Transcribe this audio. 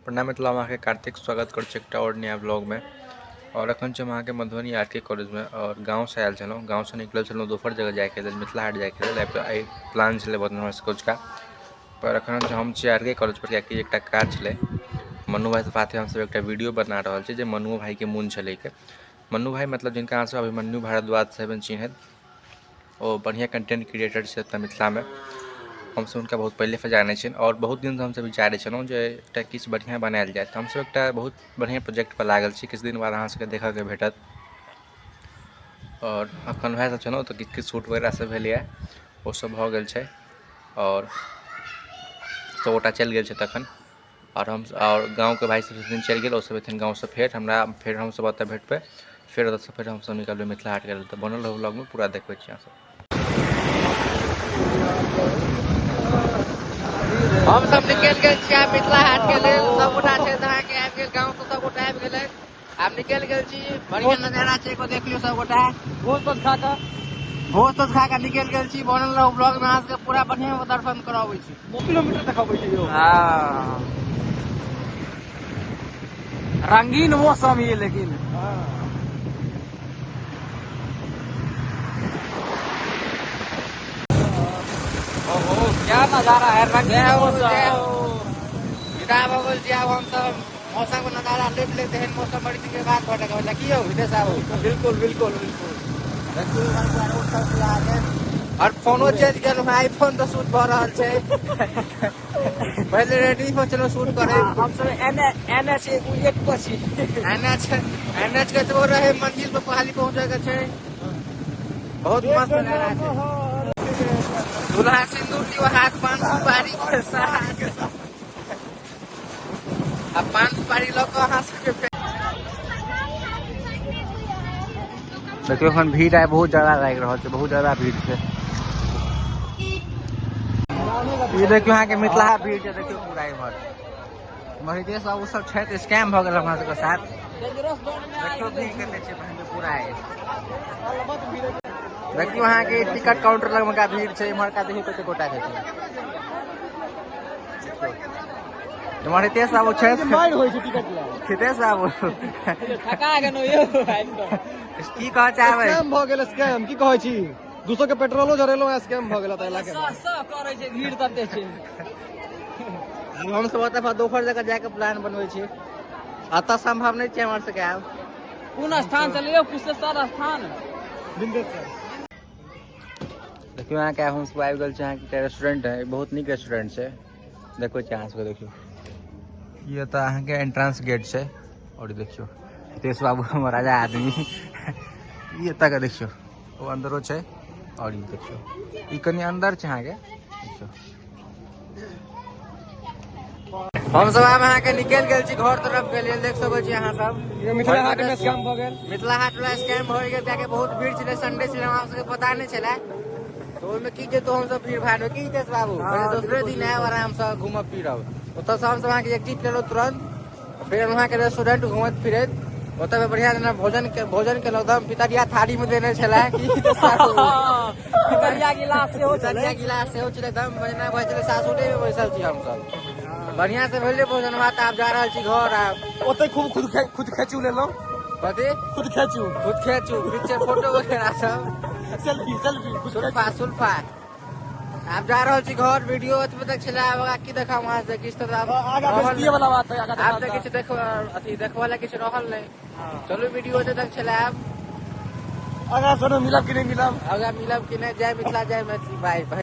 प्रणाम मिथिला, अहाँके कार्तिक स्वागत कर छी एकटा और नया ब्लॉग में। और अखन छी हम अहाँके मधुबनी आर के कॉलेज में और गाँव से आयल छलहुँ। गाँव से निकलल छलहुँ दोसर जगह जाइके लेल, मिथिला हाट जाइके लेल। आइ प्लान छलै बहुत हमरा सबके ओजुका, पर अखन हम छी आर के कॉलेज पर, कियाकि एकटा काज छलै। मनु भाई से साथे हमसब एकटा वीडियो बना रहल छी जे मनु भाई के मोन छलै के। मनु भाई मतलब जिनका अहाँ सब अभिमन्यु भारद्वाज से चिन्हैत, ओ बढ़िआँ कंटेंट क्रिएटर छै अपना मिथिलामे। हमसब हुनका बहुत पहिलेसँ जानै छियनि और बहुत दिनसँ हमसब विचारै छलहुँ जे एकटा किछु बढ़िआँ बनायल जाय। तऽ हमसब एकटा बहुत बढ़िआँ प्रोजेक्टपर लागल छी, किछु दिन बाद अहाँ सबके देखऽके भेटत। और अखन वएह सब छलहुँ तऽ किछु किछु शूट वगैरह सब भेलैए, ओ सब भऽ गेल छै और सब गोटा चलि गेल छै तखन। और हम और गाँवके भाइ सब छथिन चलि गेल, ओ सब एथिन गाँवसँ, फेर हमरा फेर हमसब ओतऽ भेटबै, फेर ओतऽसँ फेर हमसब निकलबै मिथिला हाटके लेल। तऽ बनल रहू ब्लॉगमे, पूरा देखबै छी अहाँ सब। हम सब निकलि गेल छी आब मिथिला हाट के लेल। सब गोटा छै अहाँके आबि गेल, गाँव से सब गोटा आबि गेलै, आब निकलि गेल छी। बढ़िया नजारा छै, एगो देख लियौ सब गोटा। भोज तोज खा कऽ, भोज तोज खा कऽ निकलि गेल छी। बनल रहू ब्लॉग में, अहाँ सबके पूरा बढ़िया दर्शन कराबै छी। किलोमीटर तक अबै छै यौ। हाँ, रंगीन मौसम ये लेकिन। ओहो क्या नजारा है, रंगीन जय हो, जय मौसम। हो। विदा भऽ गेल छी आब हमसब। मौसम के नजारा लेब लेब, एहन मौसम बड़ी दिन के बाद भेटल होला। की यौ हितेश बाबू? बिल्कुल बिल्कुल बिल्कुल। देखियौ इमहर पूरा रोड सब छै अहाँके। और फोनो चेंज केलहुँ हँ, आईफोन तऽ शूट भऽ रहल छै। पहिले रेडमी पर चलो शूट करे। हम सब एन एन एच एक पर छी। एन एच, एन एच कतबो रहे मंजिल पर पहाड़ी पहुँचे के छै। बहुत मस्त नजारा छै। दूल्हा सिंदूर लियो हाथ पान सुपारी के साथ। आ पान सुपारी लऽ कऽ अहाँ सबके देखियौ एखन भीड़ आइ बहुत ज्यादा लागि रहल छै, बहुत ज्यादा भीड़ छै। ई देखियौ अहाँके मिथिला भीड़ छै, देखियौ पूरा इम्हर। इम्हर हितेश बाबू सब छथि, स्कैम भऽ गेल हमरा सबके साथ। देखियौ भीड़ कते छै बहिन पूरा आइ। देखियौ अहाँके टिकट काउंटर लग में भीड़ छै, इम्हरका देखियौ कते गोटा छथिन। इम्हर हितेश बाबू छथि। मारि होइ छै टिकट लए। हितेश बाबू थका गेलहुँ यौ आबि कऽ। की कहऽ चाहबै? स्कैम भऽ गेल, स्कैम। की कहै छी, 200 के पेट्रोलो जरेलहुँ, स्कैम भऽ गेल ताहि लए सह सह करै छै, भीड़ तते छै। आब हमसब ओतऽ दोसर जगह जायके प्लान बनबै छी, एतऽ सम्भव नहि छै हमर सबके आब। कोन स्थान चलियौ? कुशेश्वर स्थान। बिंदेश्वर। देखियौ अहाँके हम सब आबि गेल छी अहाँके एकटा रेस्टोरेंट है, बहुत नीक रेस्टोरेंट छै। देखै छी अहाँ सबके, देखियौ ई एतऽ अहाँके एंट्रेंस गेट छै। और देखियौ हितेश बाबू हमर राजा आदमी, ई एतऽ के देखियौ ओ अंदरो छै। और ई देखियौ ई कनि अंदर छै अहाँके। देखियौ हम सब आब अहाँके निकलि गेल छी घर तरफ के लेल। देख सकै छी अहाँ सब मिथिला हाट में स्कैम भऽ गेल। मिथिला हाट वाला स्कैम भऽ गेल, कियाकि बहुत भीड़ छलै, संडे छलै, हमरा सबके पता नहि छलै। तऽ ओहिमे की जेतौ हमसब भीड़ भाड़ में, की हितेश बाबू? पहिले दोसरे दिन आयब आरामसँ घूमब फिरब। ओतऽसँ हमसब अहाँके एग्जिट लेलहुँ तुरंत, फेर अहाँके रेस्टोरेंट घूमैत फिरैत ओतऽ बढ़िया जेना भोजन केलहुँ। एकदम पितरिया थाली में देने छलै। की हितेश बाबू? पितरिया गिलास सेहो छलै। पितरिया गिलास सेहो छलै। एकदम जेना भऽ छलै सासुरे में बैसल छी हमसब। बढ़िया से भेलै भोजन भात। आब जा रहल छी घर। आब ओतै खूब खुद खेचू लेलहुँ। कथी? खुद खेचू। खुद खेचू, पिक्चर फोटो वगैरह सब, सेल्फी सेल्फी। सुल्फा सुल्फा। आब जा रहल छी घर। वीडियो एतबे तक छलै। आब आगा की देखाउ अहाँ से? किछु तऽ आब आगा रहल बेइज्जती वाला बात है, आगा आब तऽ किछु देख अथी देखबऽ लए किछु रहल नहि। चलू वीडियो एते तक छलै। आब आगा सुनू, मिलब कि नहि मिलब? आगा मिलब कि नहि? जय मिथिला, जय मैथिली। बाय।